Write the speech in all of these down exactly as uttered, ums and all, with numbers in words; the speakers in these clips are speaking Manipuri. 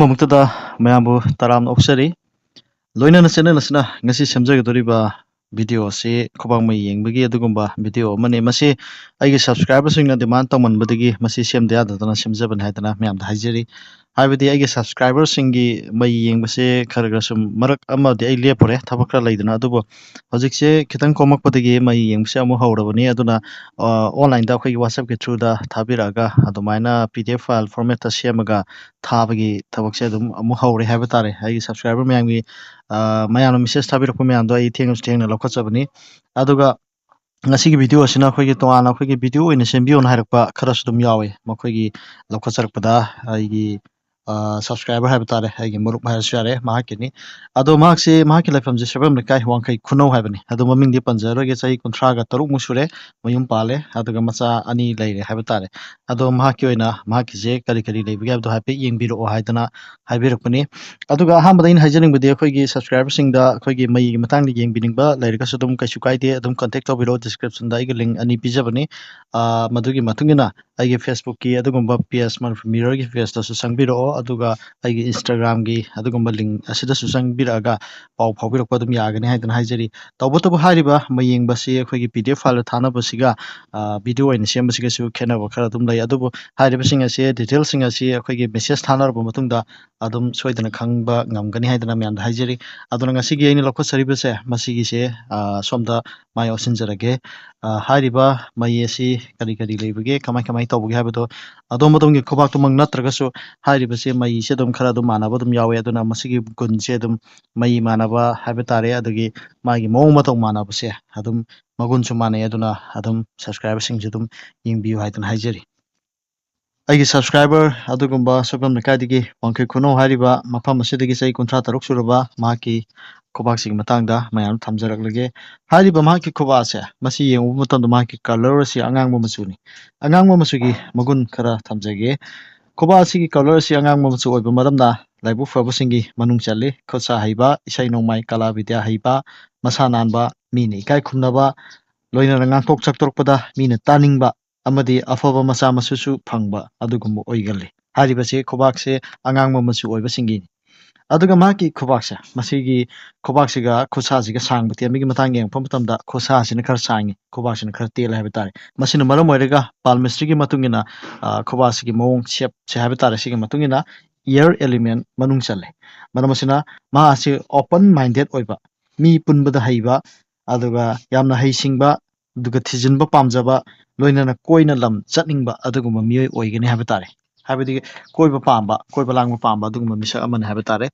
ꯃꯃꯛꯇꯗ ꯃꯌꯥꯝꯕꯨ ꯇꯔꯥꯝꯅ ꯑꯣꯛꯆꯔꯤ꯫ ꯂꯣꯏꯅꯅ ꯆꯦꯟꯅꯅ ꯉꯁꯤ ꯁꯦꯝꯖꯒꯗꯧꯔꯤꯕ video ꯑꯁꯤ ꯈꯨꯕꯥꯛ ꯃꯩ ꯌꯦꯡꯕꯒꯤ ꯑꯗꯨꯒꯨꯝꯕ video ꯑꯃꯅꯤ꯫ ꯃꯁꯤ ꯑꯩꯒꯤ subscriberꯁꯤꯡꯅ demand ꯇꯧꯃꯟꯕꯗꯒꯤ ꯃꯁꯤ ꯁꯦꯝꯗ ꯌꯥꯗꯗꯅ ꯁꯦꯝꯖꯕꯅꯤ ꯍꯥꯏꯗꯅ ꯃꯌꯥꯝꯗ ꯍꯥꯏꯖꯔꯤ꯫ ꯍꯥꯏꯕꯗꯤ ꯑꯩꯒꯤ subscriberꯁꯤꯡꯒꯤ ꯃꯩ ꯌꯦꯡꯕꯁꯦ ꯈꯔ ꯈꯔ ꯁꯨꯝ ꯃꯔꯛ ꯑꯃꯗꯤ ꯑꯩ ꯂꯦꯞꯄꯨꯔꯦ, ꯊꯕꯛ ꯈꯔ ꯂꯩꯗꯅ꯫ ꯑꯗꯨꯕꯨ ꯍꯧꯖꯤꯛꯁꯦ ꯈꯤꯇꯪ ꯀꯣꯝꯃꯛꯄꯗꯒꯤ ꯃꯩ ꯌꯦꯡꯕꯁꯦ ꯑꯃꯨꯛ ꯍꯧꯔꯕꯅꯤ꯫ ꯑꯗꯨꯅ ꯑ, onlineꯗ ꯑꯩꯈꯣꯏꯒꯤ WhatsAppꯀꯤ throughꯗ ꯊꯥꯕꯤꯔꯛꯑꯒ ꯑꯗꯨꯃꯥꯏꯅ PDF file formatꯇ ꯁꯦꯝꯃꯒ ꯊꯥꯕꯒꯤ ꯊꯕꯛꯁꯦ ꯑꯗꯨꯝ ꯑꯃꯨꯛ ꯍꯧꯔꯦ ꯍꯥꯏꯕ ꯇꯥꯔꯦ꯫ ꯑꯩꯒꯤ subscriber ꯃꯌꯥꯝꯒꯤ, ꯑ, ꯃꯌꯥꯝꯅ message ꯊꯥꯕꯤꯔꯛꯄ ꯃꯌꯥꯝꯗꯣ ꯑꯩ ꯊꯦꯡꯅꯁꯨ ꯊꯦꯡꯅ ꯂꯧꯈꯠꯆꯕꯅꯤ꯫ ꯑꯗꯨꯒ ꯉꯁꯤꯒꯤ video ꯑꯁꯤꯅ ꯑꯩꯈꯣꯏꯒꯤ ꯇꯣꯉꯥꯟꯅ ꯑꯩꯈꯣꯏꯒꯤ video ꯑꯣꯏꯅ ꯁꯦꯝꯕꯤꯌꯣꯅ ꯍꯥꯏꯔꯛꯄ ꯈꯔꯁꯨ ꯑꯗꯨꯝ ꯌꯥꯎꯋꯦ꯫ ꯃꯈꯣꯏꯒꯤ ꯂꯧꯈꯠꯆꯔꯛꯄꯗ ꯑꯩꯒꯤ, ꯑ, subscriber ꯍꯥꯏꯕ ꯇꯥꯔꯦ, ꯑꯩꯒꯤ ꯃꯔꯨꯞ ꯍꯥꯏꯔꯁꯨ ꯌꯥꯔꯦ, ꯃꯍꯥꯛꯀꯤꯅꯤ꯫ ꯑꯗꯣ ꯃꯍꯥꯛꯁꯤ, ꯃꯍꯥꯛꯀꯤ ꯂꯩꯐꯝꯁꯦ ꯁꯣꯏꯕꯝ ꯂꯩꯀꯥꯏ ꯋꯥꯡꯈꯩ ꯈꯨꯅꯧ ꯍꯥꯏꯕꯅꯤ꯫ ꯑꯗꯣ ꯃꯃꯤꯡꯗꯤ ꯄꯟꯖꯔꯣꯏꯒꯦ, ꯆꯍꯤ ꯀꯨꯟꯊ꯭ꯔꯥꯒ ꯇꯔꯨꯛꯃꯨꯛ ꯁꯨꯔꯦ, ꯃꯌꯨꯝ ꯄꯥꯜꯂꯦ, ꯑꯗꯨꯒ ꯃꯆꯥ ꯑꯅꯤ ꯂꯩꯔꯦ ꯍꯥꯏꯕ ꯇꯥꯔꯦ꯫ ꯑꯗꯣ ꯃꯍꯥꯛꯀꯤ ꯑꯣꯏꯅ ꯃꯍꯥꯛꯀꯤꯁꯦ ꯀꯔꯤ ꯀꯔꯤ ꯂꯩꯕꯒꯦ ꯍꯥꯏꯕꯗꯣ ꯍꯥꯏꯐꯦꯠ ꯌꯦꯡꯕꯤꯔꯛꯑꯣ ꯍꯥꯏꯗꯅ ꯍꯥꯏꯕꯤꯔꯛꯄꯅꯤ꯫ ꯑꯗꯨꯒ ꯑꯍꯥꯟꯕꯗ ꯑꯩꯅ ꯍꯥꯏꯖꯅꯤꯡꯕꯗꯤ ꯑꯩꯈꯣꯏꯒꯤ subscriberꯁꯤꯡꯗ ꯑꯩꯈꯣꯏꯒꯤ ꯃꯩꯒꯤ ꯃꯇꯥꯡꯗ ꯌꯦꯡꯕꯤꯅꯤꯡꯕ ꯂꯩꯔꯒꯁꯨ ꯑꯗꯨꯝ ꯀꯩꯁꯨ ꯀꯥꯏꯗꯦ, ꯑꯗꯨꯝ contact ꯇꯧꯕꯤꯔꯛꯑꯣ꯫ Descriptionꯗ ꯑꯩꯒꯤ link ꯑꯅꯤ ꯄꯤꯖꯕꯅꯤ꯫ ꯑ, ꯃꯗꯨꯒꯤ ꯃꯇꯨꯡ ꯏꯟꯅ ꯑꯩꯒꯤ Facebookꯀꯤ ꯑꯗꯨꯒꯨꯝꯕ page, Manipur Mirrorꯒꯤ pageꯇꯁꯨ ꯆꯪꯕꯤꯔꯛꯑꯣ, ꯑꯗꯨꯒ ꯑꯩꯒꯤ Instagramꯒꯤ ꯑꯗꯨꯒꯨꯝꯕ link ꯑꯁꯤꯗꯁꯨ ꯆꯪꯕꯤꯔꯛꯑꯒ ꯄꯥꯎ ꯐꯥꯎꯕꯤꯔꯛꯄ ꯑꯗꯨꯝ ꯌꯥꯒꯅꯤ ꯍꯥꯏꯗꯅ ꯍꯥꯏꯖꯔꯤ꯫ ꯇꯧꯕꯇꯕꯨ ꯍꯥꯏꯔꯤꯕ ꯃꯩ ꯌꯦꯡꯕꯁꯤ ꯑꯩꯈꯣꯏꯒꯤ PDF file ꯊꯥꯅꯕꯁꯤꯒ, ꯑ, video ꯑꯣꯏꯅ ꯁꯦꯝꯕꯁꯤꯒꯁꯨ ꯈꯦꯠꯅꯕ ꯈꯔ ꯑꯗꯨꯝ ꯂꯩ꯫ ꯑꯗꯨꯕꯨ ꯍꯥꯏꯔꯤꯕꯁꯤꯡ ꯑꯁꯤ, detailꯁꯤꯡ ꯑꯁꯤ ꯑꯩꯈꯣꯏꯒꯤ message ꯊꯥꯅꯔꯕ ꯃꯇꯨꯡꯗ ꯑꯗꯨꯝ ꯁꯣꯏꯗꯅ ꯈꯪꯕ ꯉꯝꯒꯅꯤ ꯍꯥꯏꯗꯅ ꯃꯌꯥꯝꯗ ꯍꯥꯏꯖꯔꯤ꯫ ꯑꯗꯨꯅ ꯉꯁꯤꯒꯤ ꯑꯩꯅ ꯂꯧꯈꯠꯆꯔꯤꯕꯁꯦ ꯃꯁꯤꯒꯤꯁꯦ, ꯑ, ꯁꯣꯝꯗ ꯃꯥꯏ ꯑꯣꯟꯁꯤꯟꯖꯔꯒꯦ꯫ ꯑ, ꯍꯥꯏꯔꯤꯕ ꯃꯩ ꯑꯁꯤ ꯀꯔꯤ ꯀꯔꯤ ꯂꯩꯕꯒꯦ, ꯀꯃꯥꯏ ꯀꯃꯥꯏ ꯇꯧꯕꯒꯦ ꯍꯥꯏꯕꯗꯣ ꯑꯗꯣꯝ ꯑꯗꯣꯝꯒꯤ ꯈꯨꯕꯥꯛꯇꯨꯃꯛ ꯅꯠꯇ꯭ꯔꯒꯁꯨ ꯍꯥꯏꯔꯤꯕꯁꯦ ꯃꯩꯁꯦ ꯑꯗꯨꯝ ꯈꯔ ꯑꯗꯨꯝ ꯃꯥꯟꯅꯕ ꯑꯗꯨꯝ ꯌꯥꯎꯋꯦ꯫ ꯑꯗꯨꯅ ꯃꯁꯤꯒꯤ ꯒꯨꯟꯁꯦ ꯑꯗꯨꯝ ꯃꯩ ꯃꯥꯟꯅꯕ ꯍꯥꯏꯕ ꯇꯥꯔꯦ, ꯑꯗꯒꯤ ꯃꯥꯒꯤ ꯃꯑꯣꯡ ꯃꯇꯧ ꯃꯥꯟꯅꯕꯁꯦ ꯑꯗꯨꯝ ꯃꯒꯨꯟꯁꯨ ꯃꯥꯟꯅꯩ꯫ ꯑꯗꯨꯅ ꯑꯗꯨꯝ subscriberꯁꯤꯡꯁꯨ ꯑꯗꯨꯝ ꯌꯦꯡꯕꯤꯌꯨ ꯍꯥꯏꯗꯅ ꯍꯥꯏꯖꯔꯤ꯫ ꯑꯩꯒꯤ subscriber ꯑꯗꯨꯒꯨꯝꯕ ꯁꯣꯏꯕꯝ ꯂꯩꯀꯥꯏꯗꯒꯤ ꯋꯥꯡꯈꯩ ꯈꯨꯅꯧ ꯍꯥꯏꯔꯤꯕ ꯃꯐꯝ ꯑꯁꯤꯗꯒꯤ ꯆꯍꯤ ꯀꯨꯟꯊ꯭ꯔꯥ ꯇꯔꯨꯛ ꯁꯨꯔꯕ ꯃꯍꯥꯛꯀꯤ ꯈꯨꯕꯥꯛꯁꯤꯒꯤ ꯃꯇꯥꯡꯗ ꯃꯌꯥꯝ ꯊꯝꯖꯔꯛꯂꯒꯦ꯫ ꯍꯥꯏꯔꯤꯕ ꯃꯍꯥꯛꯀꯤ ꯈꯨꯕꯥꯛ ꯑꯁꯦ, ꯃꯁꯤ ꯌꯦꯡꯉꯨꯕ ꯃꯇꯝꯗ ꯃꯍꯥꯛꯀꯤ colour ꯑꯁꯤ ꯑꯉꯥꯡꯕ ꯃꯆꯨꯅꯤ꯫ ꯑꯉꯥꯡꯕ ꯃꯆꯨꯒꯤ ꯃꯒꯨꯟ ꯈꯔ ꯊꯝꯖꯒꯦ꯫ ꯈꯨꯕꯥꯛ ꯑꯁꯤꯒꯤ colour ꯑꯁꯤ ꯑꯉꯥꯡꯕ ꯃꯆꯨ ꯑꯣꯏꯕ ꯃꯔꯝꯅ ꯂꯥꯏꯕꯛ ꯐꯕꯁꯤꯡꯒꯤ ꯃꯅꯨꯡ ꯆꯜꯂꯤ꯫ ꯈꯨꯠ ꯁꯥ ꯍꯩꯕ, ꯏꯁꯩ ꯅꯣꯡꯃꯥꯏ, ꯀꯂꯥ ꯕꯤꯗ꯭ꯌꯥ ꯍꯩꯕ, ꯃꯁꯥ ꯅꯥꯟꯕ, ꯃꯤꯅ ꯏꯀꯥꯏ ꯈꯨꯝꯅꯕ, ꯂꯣꯏꯅꯅ ꯉꯥꯡꯊꯣꯛ ꯁꯛꯇꯣꯔꯛꯄꯗ ꯃꯤꯅ ꯇꯥꯅꯤꯡꯕ ꯑꯃꯗꯤ ꯑꯐꯕ ꯃꯆꯥ ꯃꯁꯨꯁꯨ ꯐꯪꯕ ꯑꯗꯨꯒꯨꯝꯕ ꯑꯣꯏꯒꯜꯂꯤ꯫ ꯍꯥꯏꯔꯤꯕꯁꯤ ꯈꯨꯕꯥꯛꯁꯦ ꯑꯉꯥꯡꯕ ꯃꯆꯨ ꯑꯣꯏꯕꯁꯤꯡꯒꯤꯅꯤ꯫ ꯑꯗꯨꯒ ꯃꯍꯥꯛꯀꯤ ꯈꯨꯕꯥꯛꯁꯦ, ꯃꯁꯤꯒꯤ ꯈꯨꯕꯥꯛꯁꯤꯒ ꯈꯨꯠꯁꯥꯁꯤꯒ ꯁꯥꯡꯕ ꯇꯦꯟꯕꯒꯤ ꯃꯇꯥꯡ ꯌꯦꯡꯉꯛꯄ ꯃꯇꯝꯗ, ꯈꯨꯠꯁꯥꯁꯤꯅ ꯈꯔ ꯁꯥꯡꯉꯤ, ꯈꯨꯕꯥꯛꯁꯤꯅ ꯈꯔ ꯇꯦꯜꯂꯦ ꯍꯥꯏꯕ ꯇꯥꯔꯦ꯫ ꯃꯁꯤꯅ ꯃꯔꯝ ꯑꯣꯏꯔꯒ palmistryꯒꯤ ꯃꯇꯨꯡ ꯏꯟꯅ, ꯑ, ꯈꯨꯕꯥꯛꯁꯤꯒꯤ ꯃꯑꯣꯡ shapeꯁꯦ ꯍꯥꯏꯕ ꯇꯥꯔꯦ, ꯁꯤꯒꯤ ꯃꯇꯨꯡ ꯏꯟꯅ air element ꯃꯅꯨꯡ ꯆꯜꯂꯦ꯫ ꯃꯔꯝ ꯑꯁꯤꯅ ꯃꯍꯥꯛ ꯑꯁꯤ open minded ꯑꯣꯏꯕ, ꯃꯤ ꯄꯨꯟꯕꯗ ꯍꯩꯕ, ꯑꯗꯨꯒ ꯌꯥꯝꯅ ꯍꯩꯁꯤꯡꯕ, ꯑꯗꯨꯒ ꯊꯤꯖꯤꯟꯕ ꯄꯥꯝꯖꯕ, ꯂꯣꯏꯅꯅ ꯀꯣꯏꯅ ꯂꯝ ꯆꯠꯅꯤꯡꯕ ꯑꯗꯨꯒꯨꯝꯕ ꯃꯤꯑꯣꯏ ꯑꯣꯏꯒꯅꯤ ꯍꯥꯏꯕ ꯇꯥꯔꯦ꯫ ꯍꯥꯏꯕꯗꯤ ꯀꯣꯏꯕ ꯄꯥꯝꯕ, ꯀꯣꯏꯕ ꯂꯥꯡꯕ ꯄꯥꯝꯕ ꯑꯗꯨꯒꯨꯝꯕ ꯃꯤꯁꯛ ꯑꯃꯅꯤ ꯍꯥꯏꯕ ꯇꯥꯔꯦ꯫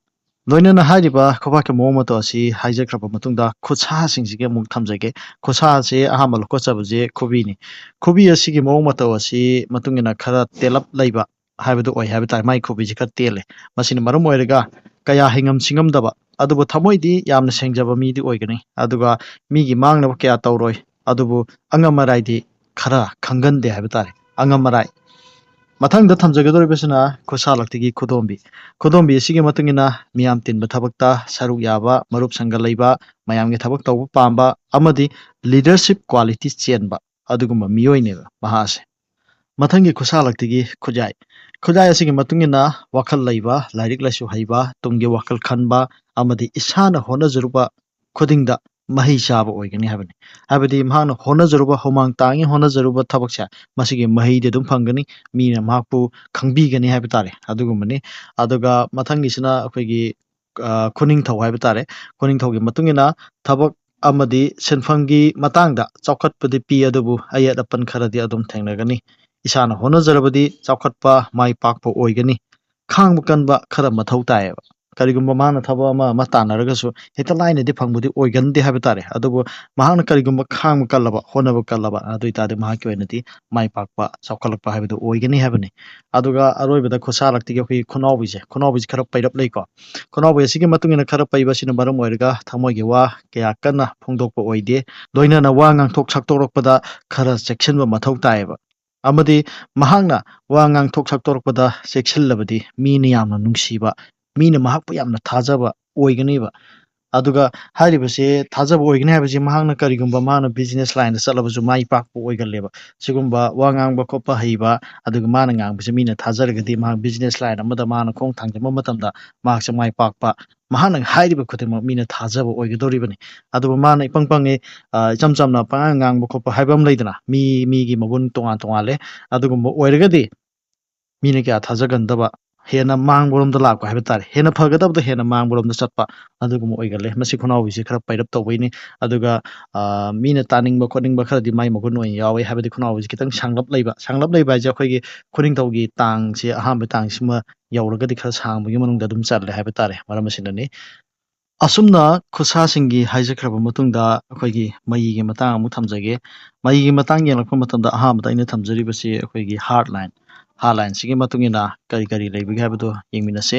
ꯂꯣꯏꯅꯅ ꯍꯥꯏꯔꯤꯕ ꯈꯨꯕꯥꯛꯀꯤ ꯃꯑꯣꯡ ꯃꯇꯧ ꯑꯁꯤ ꯍꯥꯏꯖꯈ꯭ꯔꯕ ꯃꯇꯨꯡꯗ, ꯈꯨꯠꯁꯥꯁꯤꯡꯁꯤꯒꯤ ꯑꯃꯨꯛ ꯊꯝꯖꯒꯦ꯫ ꯈꯨꯠꯁꯥꯁꯦ ꯑꯍꯥꯟꯕ ꯂꯧꯈꯠꯆꯕꯁꯦ ꯈꯨꯕꯤꯅꯤ꯫ ꯈꯨꯕꯤ ꯑꯁꯤꯒꯤ ꯃꯑꯣꯡ ꯃꯇꯧ ꯑꯁꯤ ꯃꯇꯨꯡ ꯏꯟꯅ ꯈꯔ ꯇꯦꯜꯂꯞ ꯂꯩꯕ ꯍꯥꯏꯕꯗꯨ ꯑꯣꯏ ꯍꯥꯏꯕ ꯇꯥꯔꯦ꯫ ꯃꯥꯒꯤ ꯈꯨꯕꯤꯁꯤ ꯈꯔ ꯇꯦꯜꯂꯦ꯫ ꯃꯁꯤꯅ ꯃꯔꯝ ꯑꯣꯏꯔꯒ ꯀꯌꯥ ꯍꯩꯉꯝ ꯁꯤꯡꯉꯝꯗꯕ, ꯑꯗꯨꯕꯨ ꯊꯃꯣꯏꯗꯤ ꯌꯥꯝꯅ ꯁꯦꯡꯖꯕ ꯃꯤꯗꯤ ꯑꯣꯏꯒꯅꯤ꯫ ꯑꯗꯨꯒ ꯃꯤꯒꯤ ꯃꯥꯡꯅꯕ ꯀꯌꯥ ꯇꯧꯔꯣꯏ, ꯑꯗꯨꯕꯨ ꯑꯉꯝ ꯑꯔꯥꯏꯗꯤ ꯈꯔ ꯈꯪꯒꯟꯗꯦ ꯍꯥꯏꯕ ꯇꯥꯔꯦ꯫ ꯑꯉꯝ ꯑꯔꯥꯏ꯫ ꯃꯊꯪꯗ ꯊꯝꯖꯒꯗꯧꯔꯤꯕꯁꯤꯅ ꯈꯨꯠꯁꯥꯂꯛꯇꯒꯤ ꯈꯨꯗꯣꯝꯕꯤ꯫ ꯈꯨꯗꯣꯝꯕꯤ ꯑꯁꯤꯒꯤ ꯃꯇꯨꯡ ꯏꯟꯅ ꯃꯤꯌꯥꯝ ꯇꯤꯟꯕ ꯊꯕꯛꯇ ꯁꯔꯨꯛ ꯌꯥꯕ, ꯃꯔꯨꯞ ꯁꯪꯒ ꯂꯩꯕ, ꯃꯌꯥꯝꯒꯤ ꯊꯕꯛ ꯇꯧꯕ ꯄꯥꯝꯕ ꯑꯃꯗꯤ leadership quality ꯆꯦꯟꯕ ꯑꯗꯨꯒꯨꯝꯕ ꯃꯤꯑꯣꯏꯅꯦꯕ ꯃꯍꯥꯛ ꯑꯁꯦ꯫ ꯃꯊꯪꯒꯤ ꯈꯨꯠꯁꯥꯂꯛꯇꯒꯤ ꯈꯨꯠꯌꯥꯏ꯫ ꯈꯨꯠꯌꯥꯏ ꯑꯁꯤꯒꯤ ꯃꯇꯨꯡ ꯏꯟꯅ ꯋꯥꯈꯜ ꯂꯩꯕ, ꯂꯥꯏꯔꯤꯛ ꯂꯥꯏꯁꯨ ꯍꯩꯕ, ꯇꯨꯡꯒꯤ ꯋꯥꯈꯜ ꯈꯟꯕ ꯑꯃꯗꯤ ꯏꯁꯥꯅ ꯍꯣꯠꯅꯖꯔꯨꯕ ꯈꯨꯗꯤꯡꯗ ꯃꯍꯩ ꯆꯥꯕ ꯑꯣꯏꯒꯅꯤ ꯍꯥꯏꯕꯅꯤ꯫ ꯍꯥꯏꯕꯗꯤ ꯃꯍꯥꯛꯅ ꯍꯣꯠꯅꯖꯔꯨꯕ, ꯍꯨꯃꯥꯡ ꯇꯥꯡꯉꯤ ꯍꯣꯠꯅꯖꯔꯨꯕ ꯊꯕꯛꯁꯦ, ꯃꯁꯤꯒꯤ ꯃꯍꯩꯗꯤ ꯑꯗꯨꯝ ꯐꯪꯒꯅꯤ꯫ ꯃꯤꯅ ꯃꯍꯥꯛꯄꯨ ꯈꯪꯕꯤꯒꯅꯤ ꯍꯥꯏꯕ ꯇꯥꯔꯦ, ꯑꯗꯨꯒꯨꯝꯕꯅꯤ꯫ ꯑꯗꯨꯒ ꯃꯊꯪꯒꯤꯁꯤꯅ ꯑꯩꯈꯣꯏꯒꯤ, ꯑ, ꯈꯨꯅꯤꯡꯊꯧ ꯍꯥꯏꯕ ꯇꯥꯔꯦ꯫ ꯈꯨꯅꯤꯡꯊꯧꯒꯤ ꯃꯇꯨꯡ ꯏꯟꯅ ꯊꯕꯛ ꯑꯃꯗꯤ ꯁꯤꯟꯐꯝꯒꯤ ꯃꯇꯥꯡꯗ ꯆꯥꯎꯈꯠꯄꯗꯤ ꯄꯤ, ꯑꯗꯨꯕꯨ ꯑꯌꯦꯠ ꯑꯄꯟ ꯈꯔꯗꯤ ꯑꯗꯨꯝ ꯊꯦꯡꯅꯒꯅꯤ꯫ ꯏꯁꯥꯅ ꯍꯣꯠꯅꯖꯔꯕꯗꯤ ꯆꯥꯎꯈꯠꯄ, ꯃꯥꯏ ꯄꯥꯛꯄ ꯑꯣꯏꯒꯅꯤ꯫ ꯈꯥꯡꯕ ꯀꯟꯕ ꯈꯔ ꯃꯊꯧ ꯇꯥꯏꯌꯦꯕ꯫ ꯀꯔꯤꯒꯨꯝꯕ ꯃꯥꯅ ꯊꯕꯛ ꯑꯃ ꯑꯃ ꯇꯥꯟꯅꯔꯒꯁꯨ ꯍꯦꯛꯇ ꯂꯥꯏꯅꯗꯤ ꯐꯪꯕꯗꯤ ꯑꯣꯏꯒꯟꯗꯦ ꯍꯥꯏꯕ ꯇꯥꯔꯦ꯫ ꯑꯗꯨꯕꯨ ꯃꯍꯥꯛꯅ ꯀꯔꯤꯒꯨꯝꯕ ꯈꯥꯡꯕ ꯀꯜꯂꯕ, ꯍꯣꯠꯅꯕ ꯀꯜꯂꯕ, ꯑꯗꯨ ꯑꯣꯏꯇꯥꯔꯗꯤ ꯃꯍꯥꯛꯀꯤ ꯑꯣꯏꯅꯗꯤ ꯃꯥꯏ ꯄꯥꯛꯄ, ꯆꯥꯎꯈꯠꯂꯛꯄ ꯍꯥꯏꯕꯗꯨ ꯑꯣꯏꯒꯅꯤ ꯍꯥꯏꯕꯅꯤ꯫ ꯑꯗꯨꯒ ꯑꯔꯣꯏꯕꯗ ꯈꯨꯠꯁꯥꯂꯛꯇꯒꯤ ꯑꯩꯈꯣꯏꯒꯤ ꯈꯨꯅꯥꯎꯕꯤꯁꯦ, ꯈꯨꯅꯥꯎꯕꯤꯁꯦ ꯈꯔ ꯄꯩꯔꯞ ꯂꯩꯀꯣ꯫ ꯈꯨꯅꯥꯎꯕꯤ ꯑꯁꯤꯒꯤ ꯃꯇꯨꯡ ꯏꯟꯅ ꯈꯔ ꯄꯩꯕ ꯑꯁꯤꯅ ꯃꯔꯝ ꯑꯣꯏꯔꯒ ꯊꯃꯣꯏꯒꯤ ꯋꯥ ꯀꯌꯥ ꯀꯟꯅ ꯐꯣꯡꯗꯣꯛꯄ ꯑꯣꯏꯗꯦ꯫ ꯂꯣꯏꯅꯅ ꯋꯥ ꯉꯥꯡꯊꯣꯛ ꯁꯛꯇꯣꯔꯛꯄꯗ ꯈꯔ ꯆꯦꯛꯁꯤꯟꯕ ꯃꯊꯧ ꯇꯥꯏꯌꯦꯕ꯫ ꯑꯃꯗꯤ ꯃꯍꯥꯛꯅ ꯋꯥ ꯉꯥꯡꯊꯣꯛ ꯁꯛꯇꯣꯔꯛꯄꯗ ꯆꯦꯛꯁꯤꯜꯂꯕꯗꯤ ꯃꯤꯅ ꯌꯥꯝꯅ ꯅꯨꯡꯁꯤꯕ, ꯃꯤꯅ ꯃꯍꯥꯛꯄꯨ ꯌꯥꯝꯅ ꯊꯥꯖꯕ ꯑꯣꯏꯒꯅꯤꯕ꯫ ꯑꯗꯨꯒ ꯍꯥꯏꯔꯤꯕꯁꯦ ꯊꯥꯖꯕ ꯑꯣꯏꯒꯅꯤ ꯍꯥꯏꯕꯁꯤ ꯃꯍꯥꯛꯅ ꯀꯔꯤꯒꯨꯝꯕ ꯃꯥꯅ business line ꯗ ꯆꯠꯂꯕꯁꯨ ꯃꯥꯏ ꯄꯥꯛꯄ ꯑꯣꯏꯒꯜꯂꯦꯕ꯫ ꯁꯤꯒꯨꯝꯕ ꯋꯥ ꯉꯥꯡꯕ ꯈꯣꯠꯄ ꯍꯩꯕ, ꯑꯗꯨꯒ ꯃꯥꯅ ꯉꯥꯡꯕꯁꯦ ꯃꯤꯅ ꯊꯥꯖꯔꯒꯗꯤ ꯃꯍꯥꯛ business line ꯑꯃꯗ ꯃꯥꯅ ꯈꯣꯡ ꯊꯥꯡꯖꯤꯟꯕ ꯃꯇꯝꯗ ꯃꯍꯥꯛꯁꯦ ꯃꯥꯏ ꯄꯥꯛꯄ, ꯃꯍꯥꯛꯅ ꯍꯥꯏꯔꯤꯕ ꯈꯨꯗꯤꯡꯃꯛ ꯃꯤꯅ ꯊꯥꯖꯕ ꯑꯣꯏꯒꯗꯧꯔꯤꯕꯅꯤ꯫ ꯑꯗꯨꯕꯨ ꯃꯥꯅ ꯏꯄꯪ ꯄꯪꯉꯦ, ꯑ, ꯏꯆꯝ ꯆꯝꯅ ꯄꯉꯥꯡ ꯉꯥꯡꯕ ꯈꯣꯠꯄ ꯍꯥꯏꯕ ꯑꯃ ꯂꯩꯗꯅ, ꯃꯤ ꯃꯤꯒꯤ ꯃꯒꯨꯟ ꯇꯣꯉꯥꯟ ꯇꯣꯉꯥꯜꯂꯦ꯫ ꯑꯗꯨꯒꯨꯝꯕ ꯑꯣꯏꯔꯒꯗꯤ ꯃꯤꯅ ꯀꯌꯥ ꯊꯥꯖꯒꯟꯗꯕ, ꯍꯦꯟꯅ ꯃꯥꯡꯕꯔꯣꯝꯗ ꯂꯥꯛꯄ ꯍꯥꯏꯕ ꯇꯥꯔꯦ, ꯍꯦꯟꯅ ꯐꯒꯗꯕꯗ ꯍꯦꯟꯅ ꯃꯥꯡꯕꯔꯣꯝꯗ ꯆꯠꯄ, ꯑꯗꯨꯒꯨꯝꯕ ꯑꯣꯏꯒꯜꯂꯦ꯫ ꯃꯁꯤ ꯈꯨꯅꯥꯎꯕꯤꯁꯦ ꯈꯔ ꯄꯩꯔꯞ ꯇꯧꯕꯩꯅꯤ꯫ ꯑꯗꯨꯒ, ꯑ, ꯃꯤꯅ ꯇꯥꯅꯤꯡꯕ ꯈꯣꯠꯅꯤꯡꯕ ꯈꯔꯗꯤ ꯃꯥꯏ ꯃꯒꯨꯟ ꯑꯣꯏꯅ ꯌꯥꯎꯋꯦ, ꯍꯥꯏꯕꯗꯤ ꯈꯨꯅꯥꯎꯕꯤꯁꯦ ꯈꯤꯇꯪ ꯁꯥꯡꯂꯞ ꯂꯩꯕ꯫ ꯁꯥꯡꯂꯞ ꯂꯩꯕ ꯍꯥꯏꯁꯦ ꯑꯩꯈꯣꯏꯒꯤ ꯈꯨꯅꯤꯡꯊꯧꯒꯤ ꯇꯥꯡꯁꯦ ꯑꯍꯥꯟꯕ ꯇꯥꯡꯁꯤꯃ ꯌꯧꯔꯒꯗꯤ ꯈꯔ ꯁꯥꯡꯕꯒꯤ ꯃꯅꯨꯡꯗ ꯑꯗꯨꯝ ꯆꯜꯂꯦ ꯍꯥꯏꯕ ꯇꯥꯔꯦ꯫ ꯃꯔꯝ ꯑꯁꯤꯅꯅꯤ꯫ ꯑꯁꯨꯝꯅ ꯈꯨꯠꯁꯥꯁꯤꯡꯒꯤ ꯍꯥꯏꯖꯈ꯭ꯔꯕ ꯃꯇꯨꯡꯗ ꯑꯩꯈꯣꯏꯒꯤ ꯃꯌꯤꯒꯤ ꯃꯇꯥꯡ ꯑꯃꯨꯛ ꯊꯝꯖꯒꯦ꯫ ꯃꯌꯤꯒꯤ ꯃꯇꯥꯡ ꯌꯦꯡꯂꯛꯄ ꯃꯇꯝꯗ ꯑꯍꯥꯟꯕꯗ ꯑꯩꯅ ꯊꯝꯖꯔꯤꯕꯁꯤ ꯑꯩꯈꯣꯏꯒꯤ heart line꯫ Heart line ꯁꯤꯒꯤ ꯃꯇꯨꯡ ꯏꯟꯅ ꯀꯔꯤ ꯀꯔꯤ ꯂꯩꯕꯒꯦ ꯍꯥꯏꯕꯗꯨ ꯌꯦꯡꯃꯤꯟꯅꯁꯦ꯫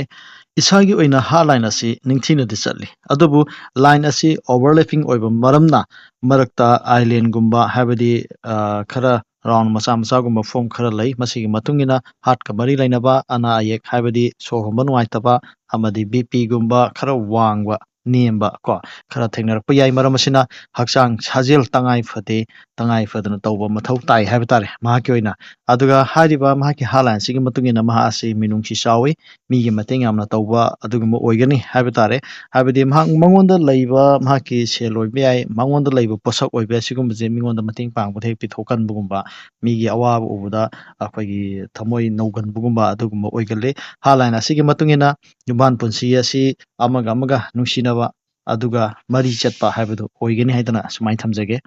ꯏꯁꯥꯒꯤ ꯑꯣꯏꯅ heart line ꯑꯁꯤ ꯅꯤꯡꯊꯤꯅꯗꯤ ꯆꯠꯂꯤ, ꯑꯗꯨꯕꯨ line ꯑꯁꯤ overlapping ꯑꯣꯏꯕ ꯃꯔꯝꯅ ꯃꯔꯛꯇ island ꯒꯨꯝꯕ, ꯍꯥꯏꯕꯗꯤ, ꯑ, ꯈꯔ round ꯃꯆꯥ ꯃꯆꯥꯒꯨꯝꯕ form ꯈꯔ ꯂꯩ꯫ ꯃꯁꯤꯒꯤ ꯃꯇꯨꯡ ꯏꯟꯅ heart ꯀ ꯃꯔꯤ ꯂꯩꯅꯕ ꯑꯅꯥ ꯑꯌꯦꯛ, ꯍꯥꯏꯕꯗꯤ ꯁꯣꯔ ꯍꯣꯟꯕ ꯅꯨꯡꯉꯥꯏꯇꯕ ꯑꯃꯗꯤ B P ꯒꯨꯝꯕ ꯈꯔ ꯋꯥꯡꯕ, ꯅꯦꯝꯕ ꯀꯣ, ꯈꯔ ꯊꯦꯡꯅꯔꯛꯄ ꯌꯥꯏ꯫ ꯃꯔꯝ ꯑꯁꯤꯅ ꯍꯛꯆꯥꯡ ꯁꯥꯖꯦꯜ ꯇꯉꯥꯏ ꯐꯗꯦ, ꯇꯉꯥꯏ ꯐꯗꯅ ꯇꯧꯕ ꯃꯊꯧ ꯇꯥꯏ ꯍꯥꯏꯕ ꯇꯥꯔꯦ ꯃꯍꯥꯛꯀꯤ ꯑꯣꯏꯅ꯫ ꯑꯗꯨꯒ ꯍꯥꯏꯔꯤꯕ ꯃꯍꯥꯛꯀꯤ heart line ꯁꯤꯒꯤ ꯃꯇꯨꯡ ꯏꯟꯅ ꯃꯍꯥꯛ ꯑꯁꯤ ꯃꯤꯅꯨꯡꯁꯤ ꯆꯥꯎꯏ, ꯃꯤꯒꯤ ꯃꯇꯦꯡ ꯌꯥꯝꯅ ꯇꯧꯕ ꯑꯗꯨꯒꯨꯝꯕ ꯑꯣꯏꯒꯅꯤ ꯍꯥꯏꯕ ꯇꯥꯔꯦ꯫ ꯍꯥꯏꯕꯗꯤ ꯃꯍꯥꯛ, ꯃꯉꯣꯟꯗ ꯂꯩꯕ ꯃꯍꯥꯛꯀꯤ ꯁꯦꯜ ꯑꯣꯏꯕ ꯌꯥꯏ, ꯃꯉꯣꯟꯗ ꯂꯩꯕ ꯄꯣꯠꯁꯛ ꯑꯣꯏꯕ ꯌꯥꯏ, ꯁꯤꯒꯨꯝꯕꯁꯦ ꯃꯤꯉꯣꯟꯗ ꯃꯇꯦꯡ ꯄꯥꯡꯕꯗ ꯍꯦꯛ ꯄꯤꯊꯣꯛꯀꯟꯕꯒꯨꯝꯕ, ꯃꯤꯒꯤ ꯑꯋꯥꯕ ꯎꯕꯗ ꯑꯩꯈꯣꯏꯒꯤ ꯊꯃꯣꯏ ꯅꯧꯒꯟꯕꯒꯨꯝꯕ ꯑꯗꯨꯒꯨꯝꯕ ꯑꯣꯏꯒꯜꯂꯤ꯫ Heart line ꯑꯁꯤꯒꯤ ꯃꯇꯨꯡ ꯏꯟꯅ ꯌꯨꯝꯕꯥꯟ ꯄꯨꯟꯁꯤ ꯑꯁꯤ ꯑꯃꯒ ꯑꯃꯒ ꯅꯨꯡꯁꯤꯅꯕ ꯑꯗꯨꯒ ꯃꯔꯤ ꯆꯠꯄ ꯍꯥꯏꯕꯗꯨ ꯑꯣꯏꯒꯅꯤ ꯍꯥꯏꯗꯅ ꯁꯨꯃꯥꯏꯅ ꯊꯝꯖꯒꯦ꯫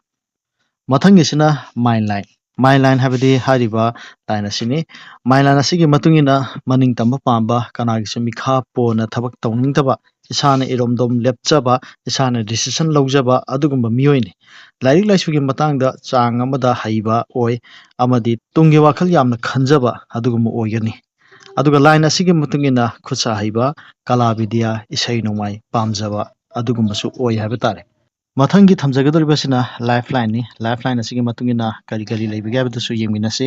ꯃꯊꯪꯒꯤꯁꯤꯅ mind line꯫ Mind line ꯍꯥꯏꯕꯗꯤ ꯍꯥꯏꯔꯤꯕ line ꯑꯁꯤꯅꯤ꯫ Mind line ꯑꯁꯤꯒꯤ ꯃꯇꯨꯡ ꯏꯟꯅ ꯃꯅꯤꯡ ꯇꯝꯕ ꯄꯥꯝꯕ, ꯀꯅꯥꯒꯤꯁꯨ ꯃꯤꯈꯥ ꯄꯣꯟꯅ ꯊꯕꯛ ꯇꯧꯅꯤꯡꯗꯕ, ꯏꯁꯥꯅ ꯏꯔꯣꯝꯗꯣꯝ ꯂꯦꯞꯆꯕ, ꯏꯁꯥꯅ decision ꯂꯧꯖꯕ ꯑꯗꯨꯒꯨꯝꯕ ꯃꯤꯑꯣꯏꯅꯤ꯫ ꯂꯥꯏꯔꯤꯛ ꯂꯥꯏꯁꯨꯒꯤ ꯃꯇꯥꯡꯗ ꯆꯥꯡ ꯑꯃꯗ ꯍꯩꯕ ꯑꯣꯏ ꯑꯃꯗꯤ ꯇꯨꯡꯒꯤ ꯋꯥꯈꯜ ꯌꯥꯝꯅ ꯈꯟꯖꯕ ꯑꯗꯨꯒꯨꯝꯕ ꯑꯣꯏꯒꯅꯤ꯫ ꯑꯗꯨꯒ line ꯑꯁꯤꯒꯤ ꯃꯇꯨꯡ ꯏꯟꯅ ꯈꯨꯠ ꯁꯥ ꯍꯩꯕ, ꯀꯂꯥ ꯕꯤꯗ꯭ꯌꯥ, ꯏꯁꯩ ꯅꯣꯡꯃꯥꯏ ꯄꯥꯝꯖꯕ ꯑꯗꯨꯒꯨꯝꯕꯁꯨ ꯑꯣꯏ ꯍꯥꯏꯕ ꯇꯥꯔꯦ꯫ ꯃꯊꯪꯒꯤ ꯊꯝꯖꯒꯗꯧꯔꯤꯕꯁꯤꯅ ꯂꯥꯏꯐ ꯂꯥꯏꯟꯅꯤ꯫ ꯂꯥꯏꯐ ꯂꯥꯏꯟ ꯑꯁꯤꯒꯤ ꯃꯇꯨꯡ ꯏꯟꯅ ꯀꯔꯤ ꯀꯔꯤ ꯂꯩꯕꯒꯦ ꯍꯥꯏꯕꯗꯨꯁꯨ ꯌꯦꯡꯃꯤꯟꯅꯁꯤ꯫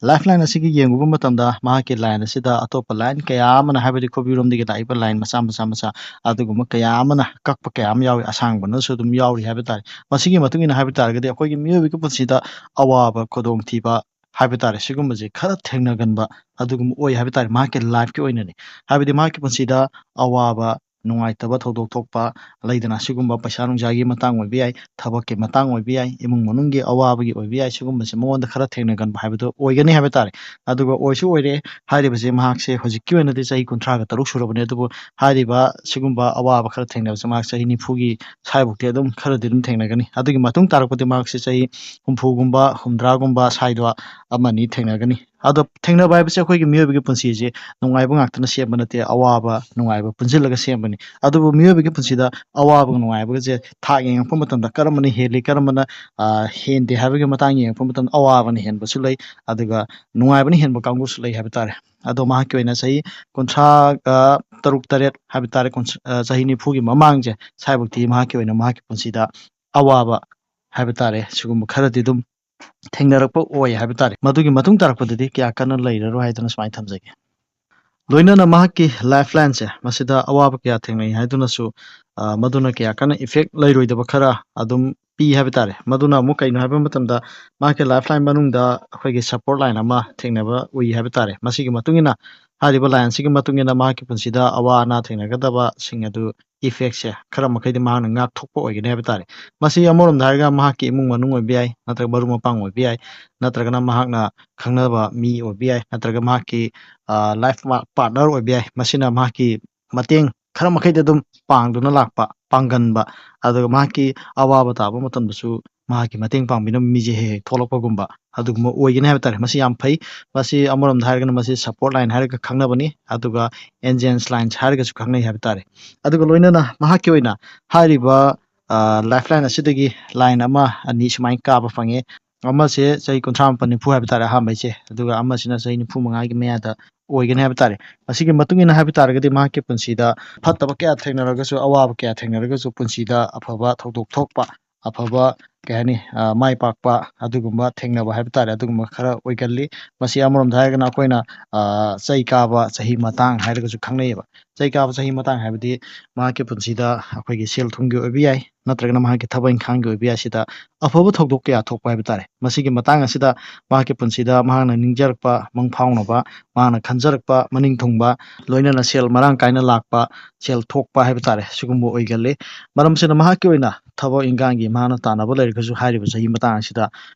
ꯂꯥꯏꯐ ꯂꯥꯏꯟ ꯑꯁꯤꯒꯤ ꯌꯦꯡꯉꯨꯕ ꯃꯇꯝꯗ ꯃꯍꯥꯛꯀꯤ ꯂꯥꯏꯟ ꯑꯁꯤꯗ ꯑꯇꯣꯞꯄ ꯂꯥꯏꯟ ꯀꯌꯥ ꯑꯃꯅ, ꯍꯥꯏꯕꯗꯤ ꯈꯨꯕꯤꯔꯣꯝꯗꯒꯤ ꯂꯥꯛꯏꯕ ꯂꯥꯏꯟ ꯃꯆꯥ ꯃꯆꯥ ꯃꯆꯥ, ꯑꯗꯨꯒꯨꯝꯕ ꯀꯌꯥ ꯑꯃꯅ ꯀꯛꯄ ꯀꯌꯥ ꯑꯃ ꯌꯥꯎꯏ, ꯑꯁꯥꯡꯕꯅꯁꯨ ꯑꯗꯨꯝ ꯌꯥꯎꯔꯤ ꯍꯥꯏꯕ ꯇꯥꯔꯦ꯫ ꯃꯁꯤꯒꯤ ꯃꯇꯨꯡ ꯏꯟꯅ ꯍꯥꯏꯕ ꯇꯥꯔꯒꯗꯤ ꯑꯩꯈꯣꯏꯒꯤ ꯃꯤꯑꯣꯏꯕꯒꯤ ꯄꯨꯟꯁꯤꯗ ꯑꯋꯥꯕ, ꯈꯨꯗꯣꯡꯊꯤꯕ ꯍꯥꯏꯕ ꯇꯥꯔꯦ, ꯁꯤꯒꯨꯝꯕꯁꯦ ꯈꯔ ꯊꯦꯡꯅꯒꯟꯕ ꯑꯗꯨꯒꯨꯝꯕ ꯑꯣꯏ ꯍꯥꯏꯕ ꯇꯥꯔꯦ ꯃꯍꯥꯛꯀꯤ ꯂꯥꯏꯐꯀꯤ ꯑꯣꯏꯅꯗꯤ꯫ ꯍꯥꯏꯕꯗꯤ ꯃꯍꯥꯛꯀꯤ ꯄꯨꯟꯁꯤꯗ ꯑꯋꯥꯕ, ꯅꯨꯡꯉꯥꯏꯇꯕ ꯊꯧꯗꯣꯛ ꯊꯣꯛꯄ ꯂꯩꯗꯅ, ꯁꯤꯒꯨꯝꯕ ꯄꯩꯁꯥ ꯅꯨꯡꯁꯥꯒꯤ ꯃꯇꯥꯡ ꯑꯣꯏꯕ ꯌꯥꯏ, ꯊꯕꯛꯀꯤ ꯃꯇꯥꯡ ꯑꯣꯏꯕ ꯌꯥꯏ, ꯏꯃꯨꯡ ꯃꯅꯨꯡꯒꯤ ꯑꯋꯥꯕꯒꯤ ꯑꯣꯏꯕ ꯌꯥꯏ, ꯁꯤꯒꯨꯝꯕꯁꯦ ꯃꯉꯣꯟꯗ ꯈꯔ ꯊꯦꯡꯅꯒꯟꯕ ꯍꯥꯏꯕꯗꯣ ꯑꯣꯏꯒꯅꯤ ꯍꯥꯏꯕ ꯇꯥꯔꯦ꯫ ꯑꯗꯨꯒ ꯑꯣꯏꯁꯨ ꯑꯣꯏꯔꯦ꯫ ꯍꯥꯏꯔꯤꯕꯁꯦ ꯃꯍꯥꯛꯁꯦ ꯍꯧꯖꯤꯛꯀꯤ ꯑꯣꯏꯅꯗꯤ ꯆꯍꯤ ꯀꯨꯟꯊ꯭ꯔꯥꯒ ꯇꯔꯨꯛ ꯁꯨꯔꯕꯅꯦ, ꯑꯗꯨꯕꯨ ꯍꯥꯏꯔꯤꯕ ꯁꯤꯒꯨꯝꯕ ꯑꯋꯥꯕ ꯈꯔ ꯊꯦꯡꯅꯕꯁꯦ ꯃꯍꯥꯛ ꯆꯍꯤ ꯅꯤꯐꯨꯒꯤ ꯁ꯭ꯋꯥꯏꯐꯥꯎꯗꯤ ꯑꯗꯨꯝ ꯈꯔꯗꯤ ꯑꯗꯨꯝ ꯊꯦꯡꯅꯒꯅꯤ꯫ ꯑꯗꯨꯒꯤ ꯃꯇꯨꯡ ꯇꯥꯔꯛꯄꯗꯤ ꯃꯍꯥꯛꯁꯦ ꯆꯍꯤ ꯍꯨꯝꯐꯨꯒꯨꯝꯕ, ꯍꯨꯝꯗ꯭ꯔꯥꯒꯨꯝꯕ ꯁ꯭ꯋꯥꯏꯗꯣ ꯑꯃꯅꯤ ꯊꯦꯡꯅꯒꯅꯤ꯫ ꯑꯗꯣ ꯊꯦꯡꯅꯕ ꯍꯥꯏꯕꯁꯦ ꯑꯩꯈꯣꯏꯒꯤ ꯃꯤꯑꯣꯏꯕꯒꯤ ꯄꯨꯟꯁꯤꯁꯦ ꯅꯨꯡꯉꯥꯏꯕ ꯉꯥꯛꯇꯅ ꯁꯦꯝꯕ ꯅꯠꯇꯦ, ꯑꯋꯥꯕ ꯅꯨꯡꯉꯥꯏꯕ ꯄꯨꯟꯁꯤꯜꯂꯒ ꯁꯦꯝꯕꯅꯤ꯫ ꯑꯗꯨꯕꯨ ꯃꯤꯑꯣꯏꯕꯒꯤ ꯄꯨꯟꯁꯤꯗ ꯑꯋꯥꯕꯒ ꯅꯨꯡꯉꯥꯏꯕꯒꯁꯦ ꯊꯥꯛ ꯌꯦꯡꯉꯛꯄ ꯃꯇꯝꯗ ꯀꯔꯝꯕꯅ ꯍꯦꯜꯂꯤ, ꯀꯔꯝꯕꯅ, ꯑ, ꯍꯦꯟꯗꯦ ꯍꯥꯏꯕꯒꯤ ꯃꯇꯥꯡ ꯌꯦꯡꯉꯛꯄ ꯃꯇꯝꯗ ꯑꯋꯥꯕꯅ ꯍꯦꯟꯕꯁꯨ ꯂꯩ, ꯑꯗꯨꯒ ꯅꯨꯡꯉꯥꯏꯕꯅ ꯍꯦꯟꯕ ꯀꯥꯡꯕꯨꯁꯨ ꯂꯩ ꯍꯥꯏꯕ ꯇꯥꯔꯦ꯫ ꯑꯗꯣ ꯃꯍꯥꯛꯀꯤ ꯑꯣꯏꯅ ꯆꯍꯤ ꯀꯨꯟꯊ꯭ꯔꯥꯒ ꯇꯔꯨꯛ ꯇꯔꯦꯠ ꯍꯥꯏꯕ ꯇꯥꯔꯦ, ꯀꯨꯟ-, ꯑ, ꯆꯍꯤ ꯅꯤꯐꯨꯒꯤ ꯃꯃꯥꯡꯁꯦ ꯁ꯭ꯋꯥꯏꯐꯥꯎꯗꯤ ꯃꯍꯥꯛꯀꯤ ꯑꯣꯏꯅ ꯃꯍꯥꯛꯀꯤ ꯄꯨꯟꯁꯤꯗ ꯑꯋꯥꯕ ꯍꯥꯏꯕ ꯇꯥꯔꯦ, ꯁꯤꯒꯨꯝꯕ ꯈꯔꯗꯤ ꯑꯗꯨꯝ ꯊꯦꯡꯅꯔꯛꯄ ꯑꯣꯏ ꯍꯥꯏꯕ ꯇꯥꯔꯦ꯫ ꯃꯗꯨꯒꯤ ꯃꯇꯨꯡ ꯇꯥꯔꯛꯄꯗꯗꯤ ꯀꯌꯥ ꯀꯟꯅ ꯂꯩꯔꯔꯣꯏ ꯍꯥꯏꯗꯨꯅ ꯁꯨꯃꯥꯏꯅ ꯊꯝꯖꯒꯦ꯫ ꯂꯣꯏꯅꯅ ꯃꯍꯥꯛꯀꯤ ꯂꯥꯏꯐ ꯂꯥꯏꯟꯁꯦ ꯃꯁꯤꯗ ꯑꯋꯥꯕ ꯀꯌꯥ ꯊꯦꯡꯅꯩ ꯍꯥꯏꯗꯨꯅꯁꯨ, ꯑ, ꯃꯗꯨꯅ ꯀꯌꯥ ꯀꯟꯅ ꯏꯐꯦꯛ ꯂꯩꯔꯣꯏꯗꯕ ꯈꯔ ꯑꯗꯨꯝ ꯄꯤ ꯍꯥꯏꯕ ꯇꯥꯔꯦ꯫ ꯃꯗꯨꯅ ꯑꯃꯨꯛ ꯀꯩꯅꯣ ꯍꯥꯏꯕ ꯃꯇꯝꯗ ꯃꯍꯥꯛꯀꯤ ꯂꯥꯏꯐ ꯂꯥꯏꯟ ꯃꯅꯨꯡꯗ ꯑꯩꯈꯣꯏꯒꯤ ꯁꯄꯣꯔꯠ ꯂꯥꯏꯟ ꯑꯃ ꯊꯦꯡꯅꯕ ꯎꯏ ꯍꯥꯏꯕ ꯇꯥꯔꯦ꯫ ꯃꯁꯤꯒꯤ ꯃꯇꯨꯡ ꯏꯟꯅ ꯍꯥꯏꯔꯤꯕ ꯂꯥꯏꯟ ꯑꯁꯤꯒꯤ ꯃꯇꯨꯡ ꯏꯟꯅ ꯃꯍꯥꯛꯀꯤ ꯄꯨꯟꯁꯤꯗ ꯑꯋꯥ ꯑꯅꯥ ꯊꯦꯡꯅꯒꯗꯕꯁꯤꯡ ꯑꯗꯨ ꯏꯐꯦꯛꯁꯦ ꯈꯔ ꯃꯈꯩꯗꯤ ꯃꯍꯥꯛꯅ ꯉꯥꯛꯊꯣꯛꯄ ꯑꯣꯏꯒꯅꯤ ꯍꯥꯏꯕ ꯇꯥꯔꯦ꯫ ꯃꯁꯤ ꯑꯃꯔꯣꯝꯗ ꯍꯥꯏꯔꯒ ꯃꯍꯥꯛꯀꯤ ꯏꯃꯨꯡ ꯃꯅꯨꯡ ꯑꯣꯏꯕ ꯌꯥꯏ, ꯅꯠꯇ꯭ꯔꯒ ꯃꯔꯨꯞ ꯃꯄꯥꯡ ꯑꯣꯏꯕ ꯌꯥꯏ, ꯅꯠꯇ꯭ꯔꯒꯅ ꯃꯍꯥꯛꯅ ꯈꯪꯅꯕ ꯃꯤ ꯑꯣꯏꯕ ꯌꯥꯏ, ꯅꯠꯇ꯭ꯔꯒ ꯃꯍꯥꯛꯀꯤ, ꯑ, ꯂꯥꯏꯐ ꯃꯥ-, ꯄꯥꯔꯠꯅꯔ ꯑꯣꯏꯕ ꯌꯥꯏ꯫ ꯃꯁꯤꯅ ꯃꯍꯥꯛꯀꯤ ꯃꯇꯦꯡ ꯈꯔ ꯃꯈꯩꯗꯤ ꯑꯗꯨꯝ ꯄꯥꯡꯗꯨꯅ ꯂꯥꯛꯄ, ꯄꯥꯡꯒꯟꯕ, ꯑꯗꯨꯒ ꯃꯍꯥꯛꯀꯤ ꯑꯋꯥꯕ ꯇꯥꯕ ꯃꯇꯝꯗꯁꯨ ꯃꯍꯥꯛꯀꯤ ꯃꯇꯦꯡ ꯄꯥꯡꯕꯤꯅꯕ ꯃꯤꯁꯦ ꯍꯦꯛ ꯍꯦꯛ ꯊꯣꯛꯂꯛꯄꯒꯨꯝꯕ ꯑꯗꯨꯒꯨꯝꯕ ꯑꯣꯏꯒꯅꯤ ꯍꯥꯏꯕ ꯇꯥꯔꯦ꯫ ꯃꯁꯤ ꯌꯥꯝ ꯐꯩ꯫ ꯃꯁꯤ ꯑꯃꯔꯣꯝꯗ ꯍꯥꯏꯔꯒꯅ ꯃꯁꯤ ꯁꯄꯣꯔꯠ ꯂꯥꯏꯟ ꯍꯥꯏꯔꯒ ꯈꯪꯅꯕꯅꯤ, ꯑꯗꯨꯒ ꯑꯦꯟꯖꯦꯟꯁ ꯂꯥꯏꯟꯁ ꯍꯥꯏꯔꯒꯁꯨ ꯈꯪꯅꯩ ꯍꯥꯏꯕ ꯇꯥꯔꯦ꯫ ꯑꯗꯨꯒ ꯂꯣꯏꯅꯅ ꯃꯍꯥꯛꯀꯤ ꯑꯣꯏꯅ ꯍꯥꯏꯔꯤꯕ, ꯑ, ꯂꯥꯏꯐ ꯂꯥꯏꯟ ꯑꯁꯤꯗꯒꯤ ꯂꯥꯏꯟ ꯑꯃ ꯑꯅꯤ ꯁꯨꯃꯥꯏꯅ ꯀꯥꯕ ꯐꯪꯉꯦ꯫ ꯑꯃꯁꯦ ꯆꯍꯤ ꯀꯨꯟꯊ꯭ꯔꯥ ꯃꯥꯄꯟ ꯅꯤꯐꯨ ꯍꯥꯏꯕ ꯇꯥꯔꯦ, ꯑꯍꯥꯟꯕꯩꯁꯦ, ꯑꯗꯨꯒ ꯑꯃꯁꯤꯅ ꯆꯍꯤ ꯅꯤꯐꯨ ꯃꯉꯥꯒꯤ ꯃꯌꯥꯗ ꯑꯣꯏꯒꯅꯤ ꯍꯥꯏꯕ ꯇꯥꯔꯦ꯫ ꯃꯁꯤꯒꯤ ꯃꯇꯨꯡ ꯏꯟꯅ ꯍꯥꯏꯕ ꯇꯥꯔꯒꯗꯤ ꯃꯍꯥꯛꯀꯤ ꯄꯨꯟꯁꯤꯗ ꯐꯠꯇꯕ ꯀꯌꯥ ꯊꯦꯡꯅꯔꯒꯁꯨ, ꯑꯋꯥꯕ ꯀꯌꯥ ꯊꯦꯡꯅꯔꯒꯁꯨ ꯄꯨꯟꯁꯤꯗ ꯑꯐꯕ ꯊꯧꯗꯣꯛ ꯊꯣꯛꯄ, ꯑꯐꯕ, ꯀꯩ ꯍꯥꯏꯅꯤ, ꯑ, ꯃꯥꯏ ꯄꯥꯛꯄ ꯑꯗꯨꯒꯨꯝꯕ ꯊꯦꯡꯅꯕ ꯍꯥꯏꯕ ꯇꯥꯔꯦ, ꯑꯗꯨꯒꯨꯝꯕ ꯈꯔ ꯑꯣꯏꯒꯜꯂꯤ꯫ ꯃꯁꯤ ꯑꯃꯔꯣꯝꯗ ꯍꯥꯏꯔꯒꯅ ꯑꯩꯈꯣꯏꯅ, ꯑ, ꯆꯩ ꯀꯥꯕ ꯆꯍꯤ ꯃꯇꯥꯡ ꯍꯥꯏꯔꯒꯁꯨ ꯈꯪꯅꯩꯌꯦꯕ꯫ ꯆꯩ ꯀꯥꯕ ꯆꯍꯤ ꯃꯇꯥꯡ ꯍꯥꯏꯕꯗꯤ ꯃꯍꯥꯛꯀꯤ ꯄꯨꯟꯁꯤꯗ ꯑꯩꯈꯣꯏꯒꯤ ꯁꯦꯜ ꯊꯨꯝꯒꯤ ꯑꯣꯏꯕ ꯌꯥꯏ, ꯅꯠꯇ꯭ꯔꯒꯅ ꯃꯍꯥꯛꯀꯤ ꯊꯕꯛ ꯏꯪꯈꯥꯡꯒꯤ ꯑꯣꯏꯕ ꯌꯥꯏ, ꯁꯤꯗ ꯑꯐꯕ ꯊꯧꯗꯣꯛ ꯀꯌꯥ ꯊꯣꯛꯄ ꯍꯥꯏꯕ ꯇꯥꯔꯦ꯫ ꯃꯁꯤꯒꯤ ꯃꯇꯥꯡ ꯑꯁꯤꯗ ꯃꯍꯥꯛꯀꯤ ꯄꯨꯟꯁꯤꯗ ꯃꯍꯥꯛꯅ ꯅꯤꯡꯖꯔꯛꯄ ꯃꯪ ꯐꯥꯎꯅꯕ, ꯃꯍꯥꯛꯅ ꯈꯟꯖꯔꯛꯄ ꯃꯅꯤꯡ ꯊꯨꯡꯕ, ꯂꯣꯏꯅꯅ ꯁꯦꯜ ꯃꯔꯥꯡ ꯀꯥꯏꯅ ꯂꯥꯛꯄ, ꯁꯦꯜ ꯊꯣꯛꯄ ꯍꯥꯏꯕ ꯇꯥꯔꯦ, ꯁꯤꯒꯨꯝꯕ ꯑꯣꯏꯒꯜꯂꯤ꯫ ꯃꯔꯝ ꯑꯁꯤꯅ ꯃꯍꯥꯛꯀꯤ ꯑꯣꯏꯅ ꯊꯕꯛ ꯏꯟꯈꯥꯡꯒꯤ ꯃꯍꯥꯛꯅ ꯇꯥꯟꯅꯕ ꯂꯩꯔꯒꯁꯨ ꯍꯥꯏꯔꯤꯕ ꯆꯍꯤ ꯃꯇꯥꯡ ꯑꯁꯤꯗ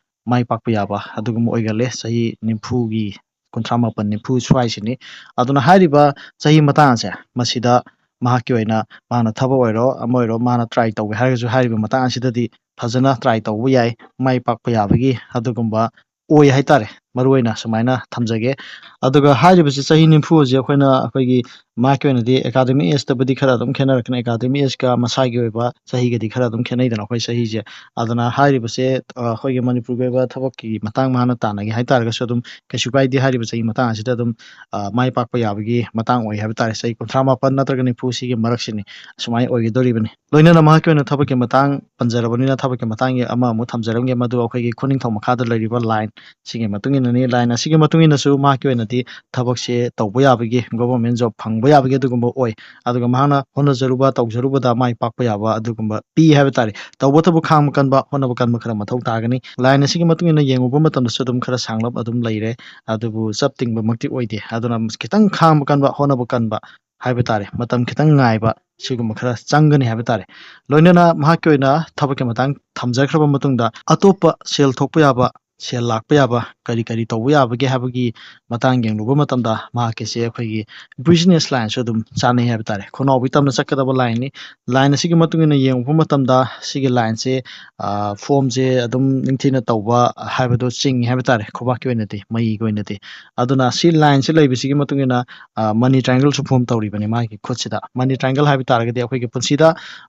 ꯃꯥꯏ ꯄꯥꯛꯄ ꯌꯥꯕ ꯑꯗꯨꯒꯨꯝꯕ ꯑꯣꯏꯒꯜꯂꯦ꯫ ꯆꯍꯤ ꯅꯤꯐꯨꯒꯤ, ꯀꯨꯟꯊ꯭ꯔꯥ ꯃꯥꯄꯟ, ꯅꯤꯐꯨ ꯁ꯭ꯋꯥꯏꯁꯤꯅꯤ꯫ ꯑꯗꯨꯅ ꯍꯥꯏꯔꯤꯕ ꯆꯍꯤ ꯃꯇꯥꯡ ꯑꯁꯦ ꯃꯁꯤꯗ ꯃꯍꯥꯛꯀꯤ ꯑꯣꯏꯅ ꯃꯥꯅ ꯊꯕꯛ ꯑꯣꯏꯔꯣ ꯑꯃ ꯑꯣꯏꯔꯣ ꯃꯥꯅ try ꯇꯧꯒꯦ ꯍꯥꯏꯔꯒꯁꯨ ꯍꯥꯏꯔꯤꯕ ꯃꯇꯥꯡ ꯑꯁꯤꯗꯗꯤ ꯐꯖꯅ try ꯇꯧꯕ ꯌꯥꯏ, ꯃꯥꯏ ꯄꯥꯛꯄ ꯌꯥꯕꯒꯤ ꯑꯗꯨꯒꯨꯝꯕ ꯑꯣꯏ ꯍꯥꯏꯇꯥꯔꯦ꯫ ꯃꯔꯨꯑꯣꯏꯅ ꯁꯨꯃꯥꯏꯅ ꯊꯝꯖꯒꯦ꯫ ꯑꯗꯨꯒ ꯍꯥꯏꯔꯤꯕꯁꯤ ꯆꯍꯤ ꯅꯤꯐꯨ ꯑꯁꯤ ꯑꯩꯈꯣꯏꯅ ꯑꯩꯈꯣꯏꯒꯤ ꯃꯍꯥꯛꯀꯤ ꯑꯣꯏꯅꯗꯤ academic age ꯇꯕꯨꯗꯤ ꯈꯔ ꯑꯗꯨꯝ ꯈꯦꯠꯅꯔꯛꯀꯅꯤ, academic age ꯀ ꯃꯁꯥꯒꯤ ꯑꯣꯏꯕ ꯆꯍꯤꯒꯗꯤ ꯈꯔ ꯑꯗꯨꯝ ꯈꯦꯠꯅꯩꯗꯅ ꯑꯩꯈꯣꯏ ꯆꯍꯤꯁꯦ꯫ ꯑꯗꯨꯅ ꯍꯥꯏꯔꯤꯕꯁꯦ, ꯑ, ꯑꯩꯈꯣꯏꯒꯤ ꯃꯅꯤꯄꯨꯔꯒꯤ ꯑꯣꯏꯕ ꯊꯕꯛꯀꯤ ꯃꯇꯥꯡ ꯃꯥꯅ ꯇꯥꯟꯅꯒꯦ ꯍꯥꯏ ꯇꯥꯔꯒꯁꯨ ꯑꯗꯨꯝ ꯀꯩꯁꯨ ꯀꯥꯏꯗꯦ꯫ ꯍꯥꯏꯔꯤꯕ ꯆꯍꯤ ꯃꯇꯥꯡ ꯑꯁꯤꯗ ꯑꯗꯨꯝ, ꯑ, ꯃꯥꯏ ꯄꯥꯛꯄ ꯌꯥꯕꯒꯤ ꯃꯇꯥꯡ ꯑꯣꯏ ꯍꯥꯏꯕ ꯇꯥꯔꯦ꯫ ꯆꯍꯤ ꯀꯨꯟꯊ꯭ꯔꯥ ꯃꯥꯄꯟ ꯅꯠꯇ꯭ꯔꯒ ꯅꯤꯐꯨ ꯁꯤꯒꯤ ꯃꯔꯛꯁꯤꯅꯤ ꯁꯨꯃꯥꯏꯅ ꯑꯣꯏꯒꯗꯧꯔꯤꯕꯅꯤ꯫ ꯂꯣꯏꯅꯅ ꯃꯍꯥꯛꯀꯤ ꯑꯣꯏꯅ ꯊꯕꯛꯀꯤ ꯃꯇꯥꯡ ꯄꯟꯖꯔꯕꯅꯤꯅ ꯊꯕꯛꯀꯤ ꯃꯇꯥꯡꯒꯤ ꯑꯃ ꯑꯃꯨꯛ ꯊꯝꯖꯔꯝꯒꯦ, ꯃꯗꯨ ꯑꯩꯈꯣꯏꯒꯤ ꯈꯨꯅꯤꯡꯊꯧ ꯃꯈꯥꯗ ꯂꯩꯔꯤꯕ line ꯁꯤꯒꯤ ꯃꯇꯨꯡ ꯏꯟꯅꯅꯤ꯫ Line ꯑꯁꯤꯒꯤ ꯃꯇꯨꯡ ꯏꯟꯅꯁꯨ ꯃꯍꯥꯛꯀꯤ ꯑꯣꯏꯅꯗꯤ ꯊꯕꯛꯁꯦ ꯇꯧꯕ ꯌꯥꯕꯒꯤ, government job ꯐꯪꯕ ꯌꯥꯕꯒꯤ ꯑꯗꯨꯒꯨꯝꯕ ꯑꯣꯏ꯫ ꯑꯗꯨꯒ ꯃꯍꯥꯛꯅ ꯍꯣꯠꯅꯖꯔꯨꯕ, ꯇꯧꯖꯔꯨꯕꯗ ꯃꯥꯏ ꯄꯥꯛꯄ ꯌꯥꯕ ꯑꯗꯨꯒꯨꯝꯕ ꯄꯤ ꯍꯥꯏꯕ ꯇꯥꯔꯦ꯫ ꯇꯧꯕꯇꯕꯨ ꯈꯥꯡꯕ ꯀꯟꯕ, ꯍꯣꯠꯅꯕ ꯀꯟꯕ ꯈꯔ ꯃꯊꯧ ꯇꯥꯒꯅꯤ꯫ Line ꯑꯁꯤꯒꯤ ꯃꯇꯨꯡ ꯏꯟꯅ ꯌꯦꯡꯉꯨꯕ ꯃꯇꯝꯗꯁꯨ ꯑꯗꯨꯝ ꯈꯔ ꯁꯥꯡꯂꯞ ꯑꯗꯨꯝ ꯂꯩꯔꯦ, ꯑꯗꯨꯕꯨ ꯆꯞ ꯇꯤꯡꯕꯃꯛꯇꯤ ꯑꯣꯏꯗꯦ꯫ ꯑꯗꯨꯅ ꯈꯤꯇꯪ ꯈꯥꯡꯕ ꯀꯟꯕ, ꯍꯣꯠꯅꯕ ꯀꯟꯕ ꯍꯥꯏꯕ ꯇꯥꯔꯦ, ꯃꯇꯝ ꯈꯤꯇꯪ ꯉꯥꯏꯕ, ꯁꯤꯒꯨꯝꯕ ꯈꯔ ꯆꯪꯒꯅꯤ ꯍꯥꯏꯕ ꯇꯥꯔꯦ꯫ ꯂꯣꯏꯅꯅ ꯃꯍꯥꯛꯀꯤ ꯑꯣꯏꯅ ꯊꯕꯛꯀꯤ ꯃꯇꯥꯡ ꯊꯝꯖꯈ꯭ꯔꯕ ꯃꯇꯨꯡꯗ, ꯑꯇꯣꯞꯄ ꯁꯦꯜ ꯊꯣꯛꯄ ꯌꯥꯕ, ꯁꯦꯜ ꯂꯥꯛꯄ ꯌꯥꯕ ꯀꯔꯤ ꯀꯔꯤ ꯇꯧꯕ ꯌꯥꯕꯒꯦ ꯍꯥꯏꯕꯒꯤ ꯃꯇꯥꯡ ꯌꯦꯡꯂꯨꯕ ꯃꯇꯝꯗ, ꯃꯍꯥꯛꯀꯤꯁꯦ ꯑꯩꯈꯣꯏꯒꯤ business line ꯁꯨ ꯑꯗꯨꯝ ꯆꯥꯟꯅꯩ ꯍꯥꯏꯕ ꯇꯥꯔꯦ꯫ ꯈꯨꯅꯥꯎꯕꯤ ꯇꯝꯅ ꯆꯠꯀꯗꯕ line ꯅꯤ꯫ Line ꯑꯁꯤꯒꯤ ꯃꯇꯨꯡ ꯏꯟꯅ ꯌꯦꯡꯉꯨꯕ ꯃꯇꯝꯗ, ꯁꯤꯒꯤ line ꯁꯦ, ꯑ, form ꯁꯦ ꯑꯗꯨꯝ ꯅꯤꯡꯊꯤꯅ ꯇꯧꯕ ꯍꯥꯏꯕꯗꯣ ꯆꯤꯡꯉꯤ ꯍꯥꯏꯕ ꯇꯥꯔꯦ, ꯈꯨꯕꯥꯛꯀꯤ ꯑꯣꯏꯅꯗꯤ, ꯃꯩꯒꯤ ꯑꯣꯏꯅꯗꯤ꯫ ꯑꯗꯨꯅ ꯁꯤ line ꯁꯦ ꯂꯩꯕꯁꯤꯒꯤ ꯃꯇꯨꯡ ꯏꯟꯅ, ꯑ, money triangle ꯁꯨ form ꯇꯧꯔꯤꯕꯅꯤ ꯃꯥꯒꯤ ꯈꯨꯠꯁꯤꯗ꯫ Money triangle ꯍꯥꯏꯕ ꯇꯥꯔꯒꯗꯤ ꯑꯩꯈꯣꯏꯒꯤ ꯄꯨꯟꯁꯤꯗ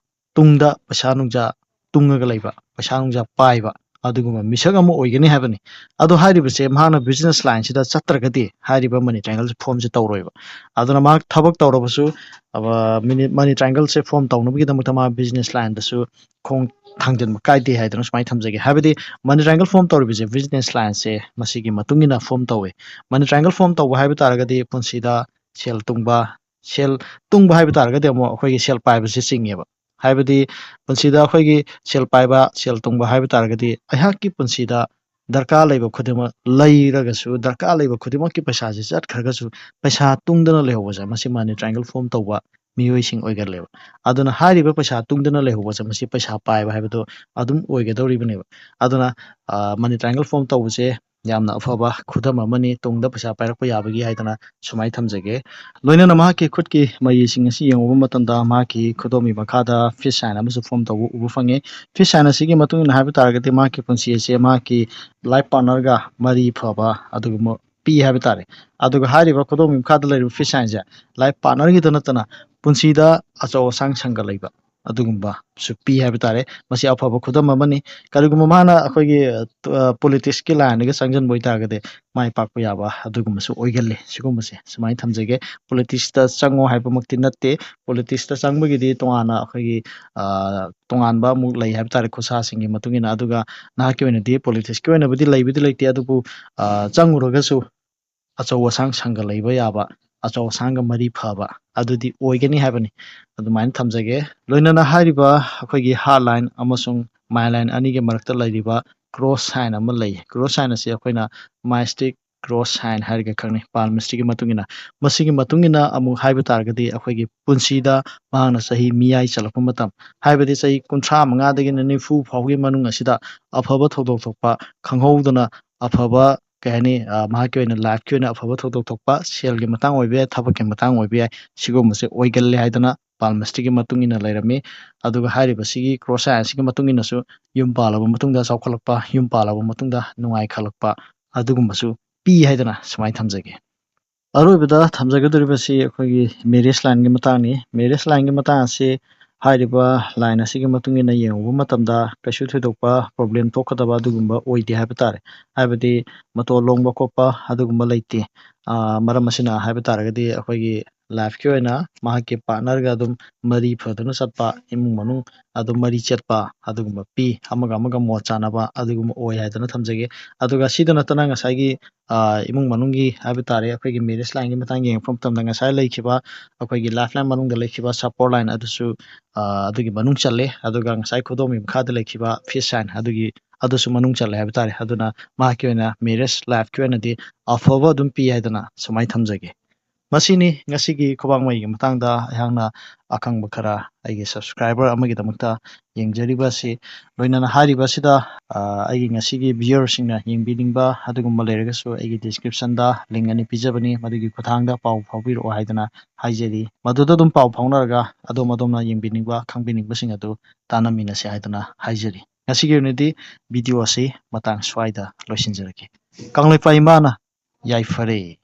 ꯇꯨꯡꯗ ꯄꯩꯁꯥ ꯅꯨꯡꯁꯥ ꯇꯨꯡꯉꯒ ꯂꯩꯕ, ꯄꯩꯁꯥ ꯅꯨꯡꯁꯥ ꯄꯥꯏꯕ, ꯑꯗꯨꯒꯨꯝꯕ ꯃꯤꯁꯛ ꯑꯃ ꯑꯣꯏꯒꯅꯤ ꯍꯥꯏꯕꯅꯤ꯫ ꯑꯗꯣ ꯍꯥꯏꯔꯤꯕꯁꯦ ꯃꯍꯥꯛꯅ business lineꯁꯤꯗ ꯆꯠꯇ꯭ꯔꯒꯗꯤ ꯍꯥꯏꯔꯤꯕ money triangleꯁꯦ formꯁꯦ ꯇꯧꯔꯣꯏꯕ꯫ ꯑꯗꯨꯅ ꯃꯍꯥꯛ ꯊꯕꯛ ꯇꯧꯔꯕꯁꯨ ꯑꯕ, ꯃꯤꯅꯤ-, money triangleꯁꯦ form ꯇꯧꯅꯕꯒꯤꯗꯃꯛꯇ ꯃꯥ business lineꯗꯁꯨ ꯈꯣꯡ ꯊꯥꯡꯖꯤꯟꯕ ꯀꯥꯏꯗꯦ ꯍꯥꯏꯗꯅ ꯁꯨꯃꯥꯏꯅ ꯊꯝꯖꯒꯦ꯫ ꯍꯥꯏꯕꯗꯤ money triangle form ꯇꯧꯔꯤꯕꯁꯦ business lineꯁꯦ ꯃꯁꯤꯒꯤ ꯃꯇꯨꯡ ꯏꯟꯅ form ꯇꯧꯋꯦ꯫ Money triangle form ꯇꯧꯕ ꯍꯥꯏꯕ ꯇꯥꯔꯒꯗꯤ ꯄꯨꯟꯁꯤꯗ ꯁꯦꯜ ꯇꯨꯡꯕ, ꯁꯦꯜ ꯇꯨꯡꯕ ꯍꯥꯏꯕ ꯇꯥꯔꯒꯗꯤ ꯑꯃꯨꯛ ꯑꯩꯈꯣꯏꯒꯤ ꯁꯦꯜ ꯄꯥꯏꯕꯁꯦ ꯆꯤꯡꯉꯦꯕ꯫ ꯍꯥꯏꯕꯗꯤ ꯄꯨꯟꯁꯤꯗ ꯑꯩꯈꯣꯏꯒꯤ ꯁꯦꯜ ꯄꯥꯏꯕ, ꯁꯦꯜ ꯇꯨꯡꯕ ꯍꯥꯏꯕ ꯇꯥꯔꯒꯗꯤ ꯑꯩꯍꯥꯛꯀꯤ ꯄꯨꯟꯁꯤꯗ ꯗꯔꯀꯥꯔ ꯂꯩꯕ ꯈꯨꯗꯤꯡꯃꯛ ꯂꯩꯔꯒꯁꯨ, ꯗꯔꯀꯥꯔ ꯂꯩꯕ ꯈꯨꯗꯤꯡꯃꯛꯀꯤ ꯄꯩꯁꯥꯁꯦ ꯆꯠꯈ꯭ꯔꯒꯁꯨ, ꯄꯩꯁꯥ ꯇꯨꯡꯗꯅ ꯂꯩꯍꯧꯕꯁꯦ ꯃꯁꯤ money triangle form ꯇꯧꯕ ꯃꯤꯑꯣꯏꯁꯤꯡ ꯑꯣꯏꯒꯜꯂꯦꯕ꯫ ꯑꯗꯨꯅ ꯍꯥꯏꯔꯤꯕ ꯄꯩꯁꯥ ꯇꯨꯡꯗꯅ ꯂꯩꯍꯧꯕꯁꯦ ꯃꯁꯤ ꯄꯩꯁꯥ ꯄꯥꯏꯕ ꯍꯥꯏꯕꯗꯣ ꯑꯗꯨꯝ ꯑꯣꯏꯒꯗꯧꯔꯤꯕꯅꯦꯕ꯫ ꯑꯗꯨꯅ ꯑ, money triangle form ꯇꯧꯕꯁꯦ ꯌꯥꯝꯅ ꯑꯐꯕ ꯈꯨꯗꯝ ꯑꯃꯅꯤ ꯇꯨꯡꯗ ꯄꯩꯁꯥ ꯄꯥꯏꯔꯛꯄ ꯌꯥꯕꯒꯤ ꯍꯥꯏꯗꯅ ꯁꯨꯃꯥꯏꯅ ꯊꯝꯖꯒꯦ꯫ ꯂꯣꯏꯅꯅ ꯃꯍꯥꯛꯀꯤ ꯈꯨꯠꯀꯤ ꯃꯌꯦꯛꯁꯤꯡ ꯑꯁꯤ ꯌꯦꯡꯉꯨꯕ ꯃꯇꯝꯗ ꯃꯍꯥꯛꯀꯤ ꯈꯨꯗꯣꯝꯒꯤ ꯃꯈꯥꯗ fish sign ꯑꯃꯁꯨ form ꯇꯧꯕ ꯎꯕ ꯐꯪꯉꯤ꯫ Fish sign ꯑꯁꯤꯒꯤ ꯃꯇꯨꯡ ꯏꯟꯅ ꯍꯥꯏꯕ ꯇꯥꯔꯒꯗꯤ ꯃꯍꯥꯛꯀꯤ ꯄꯨꯟꯁꯤ ꯑꯁꯦ ꯃꯍꯥꯛꯀꯤ life partnerꯒ ꯃꯔꯤ ꯐꯕ ꯑꯗꯨꯒꯨꯝꯕ ꯄꯤ ꯍꯥꯏꯕ ꯇꯥꯔꯦ꯫ ꯑꯗꯨꯒ ꯍꯥꯏꯔꯤꯕ ꯈꯨꯗꯣꯝꯒꯤ ꯃꯈꯥꯗ ꯂꯩꯔꯤꯕ fish signꯁꯦ life partnerꯒꯤꯗ ꯅꯠꯇꯅ ꯄꯨꯟꯁꯤꯗ ꯑꯆꯧ ꯑꯁꯥꯡ ꯁꯪꯒ ꯂꯩꯕ ꯑꯗꯨꯒꯨꯝꯕꯁꯨ ꯄꯤ ꯍꯥꯏꯕ ꯇꯥꯔꯦ꯫ ꯃꯁꯤ ꯑꯐꯕ ꯈꯨꯗꯝ ꯑꯃꯅꯤ꯫ ꯀꯔꯤꯒꯨꯝꯕ ꯃꯥꯅ ꯑꯩꯈꯣꯏꯒꯤ, ꯑ, politicsꯀꯤ lineꯗꯒꯤ ꯆꯪꯁꯤꯟꯕ ꯑꯣꯏꯇꯥꯔꯒꯗꯤ ꯃꯥꯏ ꯄꯥꯛꯄ ꯌꯥꯕ ꯑꯗꯨꯒꯨꯝꯕꯁꯨ ꯑꯣꯏꯒꯜꯂꯤ꯫ ꯁꯤꯒꯨꯝꯕꯁꯦ ꯁꯨꯃꯥꯏꯅ ꯊꯝꯖꯒꯦ꯫ Politicsꯇ ꯆꯪꯉꯣ ꯍꯥꯏꯕꯃꯛꯇꯤ ꯅꯠꯇꯦ꯫ Politicsꯇ ꯆꯪꯕꯒꯤꯗꯤ ꯇꯣꯉꯥꯟꯅ ꯑꯩꯈꯣꯏꯒꯤ, ꯑ, ꯇꯣꯉꯥꯟꯕ ꯑꯃꯨꯛ ꯂꯩ ꯍꯥꯏꯕ ꯇꯥꯔꯦ, ꯈꯨꯠꯁꯥꯁꯤꯡꯒꯤ ꯃꯇꯨꯡ ꯏꯟꯅ꯫ ꯑꯗꯨꯒ ꯅꯍꯥꯛꯀꯤ ꯑꯣꯏꯅꯗꯤ politicsꯀꯤ ꯑꯣꯏꯅꯕꯨꯗꯤ ꯂꯩꯕꯨꯗꯤ ꯂꯩꯇꯦ, ꯑꯗꯨꯕꯨ, ꯑ, ꯆꯪꯉꯨꯔꯒꯁꯨ ꯑꯆꯧ ꯑꯁꯥꯡ ꯁꯪꯒ ꯂꯩꯕ ꯌꯥꯕ, ꯑꯆꯧ ꯑꯁꯥꯡꯒ ꯃꯔꯤ ꯐꯕ ꯑꯗꯨꯗꯤ ꯑꯣꯏꯒꯅꯤ ꯍꯥꯏꯕꯅꯤ꯫ ꯑꯗꯨꯃꯥꯏꯅ ꯊꯝꯖꯒꯦ꯫ ꯂꯣꯏꯅꯅ ꯍꯥꯏꯔꯤꯕ ꯑꯩꯈꯣꯏꯒꯤ heart line ꯑꯃꯁꯨꯡ mind line ꯑꯅꯤꯒꯤ ꯃꯔꯛꯇ ꯂꯩꯔꯤꯕ cross sign ꯑꯃ ꯂꯩ꯫ Cross sign ꯑꯁꯤ ꯑꯩꯈꯣꯏꯅ mystic cross sign ꯍꯥꯏꯔꯒ ꯈꯪꯅꯩ, palmistryꯒꯤ ꯃꯇꯨꯡ ꯏꯟꯅ꯫ ꯃꯁꯤꯒꯤ ꯃꯇꯨꯡ ꯏꯟꯅ ꯑꯃꯨꯛ ꯍꯥꯏꯕ ꯇꯥꯔꯒꯗꯤ ꯑꯩꯈꯣꯏꯒꯤ ꯄꯨꯟꯁꯤꯗ ꯃꯍꯥꯛꯅ ꯆꯍꯤ ꯃꯤꯌꯥꯏ ꯆꯜꯂꯛꯄ ꯃꯇꯝ, ꯍꯥꯏꯕꯗꯤ ꯆꯍꯤ ꯀꯨꯟꯊ꯭ꯔꯥ ꯃꯉꯥꯗꯒꯤꯅ ꯅꯤꯐꯨ ꯐꯥꯎꯒꯤ ꯃꯅꯨꯡ ꯑꯁꯤꯗ ꯑꯐꯕ ꯊꯧꯗꯣꯛ ꯊꯣꯛꯄ ꯈꯪꯍꯧꯗꯅ ꯑꯐꯕ ꯀꯩ ꯍꯥꯏꯅꯤ, ꯑ, ꯃꯍꯥꯛꯀꯤ ꯑꯣꯏꯅ lifeꯀꯤ ꯑꯣꯏꯅ ꯑꯐꯕ ꯊꯧꯗꯣꯛ ꯊꯣꯛꯄ, ꯁꯦꯜꯒꯤ ꯃꯇꯥꯡ ꯑꯣꯏꯕ ꯌꯥꯏ, ꯊꯕꯛꯀꯤ ꯃꯇꯥꯡ ꯑꯣꯏꯕ ꯌꯥꯏ, ꯁꯤꯒꯨꯝꯕꯁꯦ ꯑꯣꯏꯒꯜꯂꯦ ꯍꯥꯏꯗꯅ palmistryꯒꯤ ꯃꯇꯨꯡ ꯏꯟꯅ ꯂꯩꯔꯝꯃꯤ꯫ ꯑꯗꯨꯒ ꯍꯥꯏꯔꯤꯕꯁꯤꯒꯤ cross sign ꯑꯁꯤꯒꯤ ꯃꯇꯨꯡ ꯏꯟꯅꯁꯨ ꯌꯨꯝ ꯄꯥꯜꯂꯕ ꯃꯇꯨꯡꯗ ꯆꯥꯎꯈꯠꯂꯛꯄ, ꯌꯨꯝ ꯄꯥꯜꯂꯕ ꯃꯇꯨꯡꯗ ꯅꯨꯡꯉꯥꯏꯈꯠꯂꯛꯄ ꯑꯗꯨꯒꯨꯝꯕꯁꯨ ꯄꯤ ꯍꯥꯏꯗꯅ ꯁꯨꯃꯥꯏꯅ ꯊꯝꯖꯒꯦ꯫ ꯑꯔꯣꯏꯕꯗ ꯊꯝꯖꯒꯗꯧꯔꯤꯕꯁꯤ ꯑꯩꯈꯣꯏꯒꯤ marriage lineꯒꯤ ꯃꯇꯥꯡꯅꯤ꯫ Marriage lineꯒꯤ ꯃꯇꯥꯡ ꯑꯁꯤ ꯍꯥꯏꯔꯤꯕ line ꯑꯁꯤꯒꯤ ꯃꯇꯨꯡ ꯏꯟꯅ ꯌꯦꯡꯉꯨꯕ ꯃꯇꯝꯗ ꯀꯩꯁꯨ ꯊꯣꯏꯗꯣꯛꯄ problem ꯊꯣꯛꯀꯗꯕ ꯑꯗꯨꯒꯨꯝꯕ ꯑꯣꯏꯗꯦ ꯍꯥꯏꯕ ꯇꯥꯔꯦ꯫ ꯍꯥꯏꯕꯗꯤ ꯃꯇꯣꯜ ꯂꯣꯡꯕ ꯈꯣꯠꯄ ꯑꯗꯨꯒꯨꯝꯕ ꯂꯩꯇꯦ꯫ ꯑꯥ, ꯃꯔꯝ ꯑꯁꯤꯅ ꯍꯥꯏꯕ ꯇꯥꯔꯒꯗꯤ ꯑꯩꯈꯣꯏꯒꯤ lifeꯀꯤ ꯑꯣꯏꯅ ꯃꯍꯥꯛꯀꯤ partnerꯒ ꯑꯗꯨꯝ ꯃꯔꯤ ꯐꯗꯨꯅ ꯆꯠꯄ, ꯏꯃꯨꯡ ꯃꯅꯨꯡ ꯑꯗꯨꯝ ꯃꯔꯤ ꯆꯠꯄ ꯑꯗꯨꯒꯨꯝꯕ ꯄꯤ, ꯑꯃꯒ ꯑꯃꯒ ꯃꯣꯠ ꯆꯥꯅꯕ ꯑꯗꯨꯒꯨꯝꯕ ꯑꯣꯏ ꯍꯥꯏꯗꯅ ꯊꯝꯖꯒꯦ꯫ ꯑꯗꯨꯒ ꯁꯤꯗ ꯅꯠꯇꯅ ꯉꯁꯥꯏꯒꯤ, ꯑꯥ, ꯏꯃꯨꯡ ꯃꯅꯨꯡꯒꯤ ꯍꯥꯏꯕ ꯇꯥꯔꯦ, ꯑꯩꯈꯣꯏꯒꯤ marriage lineꯒꯤ ꯃꯇꯥꯡ ꯌꯦꯡꯉꯛꯄ ꯃꯇꯝꯗ ꯉꯁꯥꯏ ꯂꯩꯈꯤꯕ ꯑꯩꯈꯣꯏꯒꯤ love line ꯃꯅꯨꯡꯗ ꯂꯩꯈꯤꯕ support line ꯑꯗꯨꯁꯨ, ꯑꯥ, ꯑꯗꯨꯒꯤ ꯃꯅꯨꯡ ꯆꯜꯂꯦ꯫ ꯑꯗꯨꯒ ꯉꯁꯥꯏ ꯈꯨꯗꯣꯝꯕꯤ ꯃꯈꯥꯗ ꯂꯩꯈꯤꯕ fifth sign ꯑꯗꯨꯒꯤ, ꯑꯗꯨꯁꯨ ꯃꯅꯨꯡ ꯆꯜꯂꯦ ꯍꯥꯏꯕ ꯇꯥꯔꯦ꯫ ꯑꯗꯨꯅ ꯃꯍꯥꯛꯀꯤ ꯑꯣꯏꯅ marriage lifeꯀꯤ ꯑꯣꯏꯅꯗꯤ ꯑꯐꯕ ꯑꯗꯨꯝ ꯄꯤ ꯍꯥꯏꯗꯅ ꯁꯨꯃꯥꯏꯅ ꯊꯝꯖꯒꯦ꯫ ꯃꯁꯤꯅꯤ ꯉꯁꯤꯒꯤ ꯈꯨꯕꯥꯛ ꯃꯩꯒꯤ ꯃꯇꯥꯡꯗ ꯑꯩꯍꯥꯛꯅ ꯑꯈꯪꯕ ꯈꯔ ꯑꯩꯒꯤ subscriber ꯑꯃꯒꯤꯗꯃꯛꯇ ꯌꯦꯡꯖꯔꯤꯕ ꯑꯁꯤ꯫ ꯂꯣꯏꯅꯅ ꯍꯥꯏꯔꯤꯕ ꯑꯁꯤꯗ, ꯑ, ꯑꯩꯒꯤ ꯉꯁꯤꯒꯤ viewerꯁꯤꯡꯅ ꯌꯦꯡꯕꯤꯅꯤꯡꯕ ꯑꯗꯨꯒꯨꯝꯕ ꯂꯩꯔꯒꯁꯨ ꯑꯩꯒꯤ descriptionꯗ link ꯑꯅꯤ ꯄꯤꯖꯕꯅꯤ, ꯃꯗꯨꯒꯤ ꯈꯨꯠꯊꯥꯡꯗ ꯄꯥꯎ ꯐꯥꯎꯕꯤꯔꯛꯑꯣ ꯍꯥꯏꯗꯅ ꯍꯥꯏꯖꯔꯤ꯫ ꯃꯗꯨꯗ ꯑꯗꯨꯝ ꯄꯥꯎ ꯐꯥꯎꯅꯔꯒ ꯑꯗꯣꯝ ꯑꯗꯣꯝꯅ ꯌꯦꯡꯕꯤꯅꯤꯡꯕ, ꯈꯪꯕꯤꯅꯤꯡꯕꯁꯤꯡ ꯑꯗꯨ ꯇꯥꯟꯅꯃꯤꯟꯅꯁꯤ ꯍꯥꯏꯗꯅ ꯍꯥꯏꯖꯔꯤ꯫ ꯉꯁꯤꯒꯤ ꯑꯣꯏꯅꯗꯤ video ꯑꯁꯤ ꯃꯇꯥꯡ ꯁ꯭ꯋꯥꯏꯗ ꯂꯣꯏꯁꯤꯟꯖꯔꯒꯦ꯫ ꯀꯪꯂꯩꯄꯥꯛ ꯏꯃꯥꯅ ꯌꯥꯏꯐꯔꯦ꯫